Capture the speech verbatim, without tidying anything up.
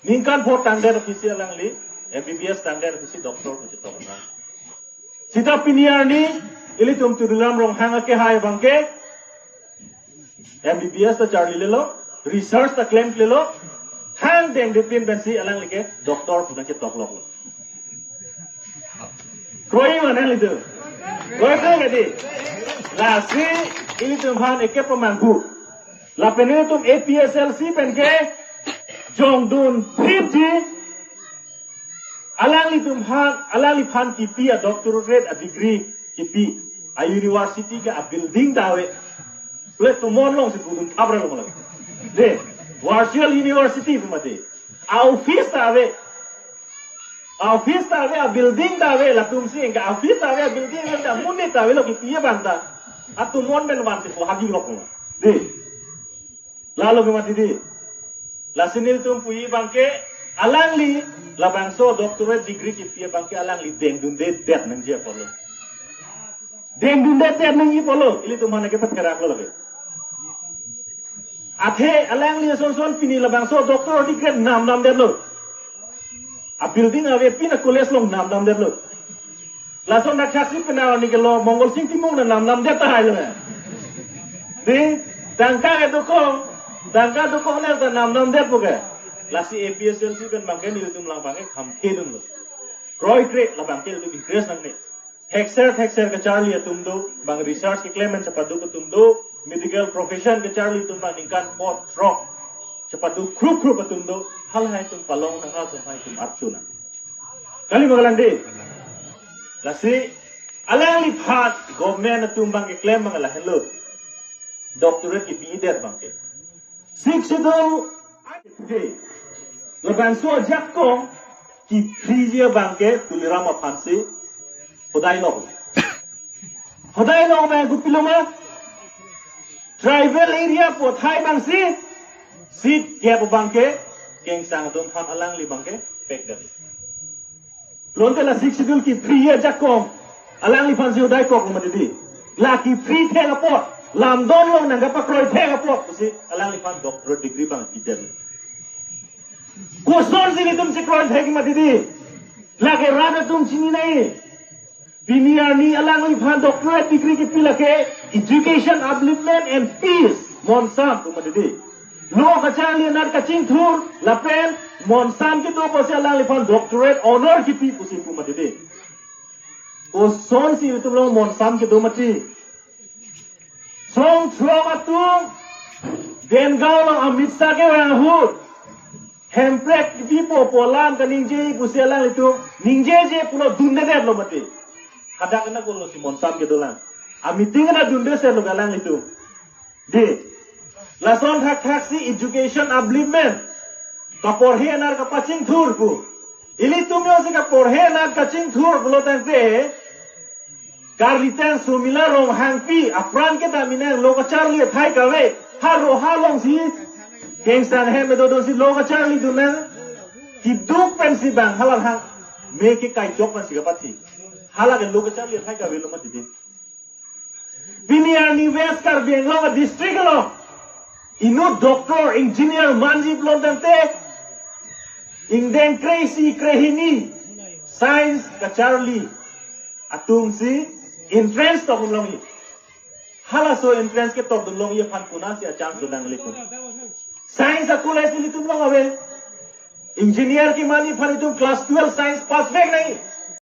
Ningkan pho tangdet aphi si alangli M B B S tangdet aphi si doctor pu chetok nang. Sita pini arni ilitum Tuliram Ronghang akehai abangke M B B S ta charlilelo, research ta klemklelo, thang dengdetpin pensi alangli ke doctor pu nangchetokloklo. Kroi ma nanglitum? Kroi kroi kadi. Lasi ilitum aphan eke pemangku. Lapen ilitum A P H L C pen ke jongdun phipji. Alanglitum aphan, alangliphan kipi a doctorate a degree kipi a university ke a building ta ave. Pule tomon alongsi pudun thapra lo malam. De, virtual university pu mati. A office ta ave. A office ta ave, a building ta ave, latum si engke office ta ave, a building ave, ta monit ta avelo kipi abang ta. A tomon pen vansi po hagi lok lo. De. Lalo ke mati di. Lasi nelitum puji abangke alangli labangso doctorate degree kipi abangke alangli dengdundedet nangji apotlo. Dengdundedet nangji apotlo. Ilitum aphan ke patherak lo lagi. Athe alangli ason son pini labangso doctor degree namnamdetlo. A building ave, pini a college along namnamdetlo. Lason dak thaksi pena ni ke lo Mongol Sing Timung na namnamdet tahai lo. Di, dangka ke dokong, dangka dokong na ta namnamdet pu ke. Lasi A P H L C pen abangke nelitum lang abangke kham khedun lo. Kroikre labangke ilitum increase nangne. Thekser thekser kacharli atum do, bang research keklem pen chepaduk atum do, medical profession kacharli atum abang ningkan pho throk chepaduk khrup khrup atum do, halahai atum palong nang, halahai atum archu nang. Kali ma kalang di. Lasi alangliphan government atum abang keklem abang lahenlo. Doctorate kipidet abangke. Sixth Schedule, labangso ajakong kiphriji abangke Tuliram aphansi hodai lo. Hodai lo abang kopilo ma? Tribal area pu athai abangsi seat gap abangke kengsang atum aphan alangli abangke pekdet. Pulote la Sixth Schedule kiphri ajakong alangliphansi hodaikok lo mati di. La kiphri thek apot, lamdon along nangkapakroi thek apot pusi alangliphan doctorate degree abang pidet. Kosonsi nelitum chekroi thek mati di. Lake rat atum chini nai. Pini arni alangliphan doctorate degree kipi lake Education Upliftment and Peace, MONSAM pu mati di. Lo kacharli anat kachingthur lapen MONSAM kedo pusi alangliphan doctorate honor kipi pusi pu mati di. Kosonsi itum lo MONSAM kedo mati. Song throk atum Dengaon along Amit Shah kevang ahut Hemprek kipi po pu alam kaningje pusi alanglitum ningjeje pulo dundedetlo mati. Hadak na kolo si MONSAM kedo lang. A meeting na dundesetlo alanglitum. Di. Lason thakthak si Education Upliftment. Kaporhe anat kapachingthur pu. Ilitum yo si kaporhe anat kachingthur pulo tangte. Karlitang Sumila Ronghangpi apran kedam inang, lo kacharli athai kave. Haro halongsi kengsang hem dodonsi lo kacharlidun nang. Kiduk pensi bang hala hang me ke kai chok pensi kapathi. Hala ke lo kacharli athai kave lo mati di. Pini arni West Karbi Anglong district along inut doctor, engineer manji pulo tangte ingdeng kre-isi kre-hini science kacharli atumsi entrance tokdun longji. Halaso entrance ketokdun longji aphan konatsi a-chance do nang lekun? Science a-college ilitum along ave. Engineer kemanji aphan itum class twelve science pass vek nangji.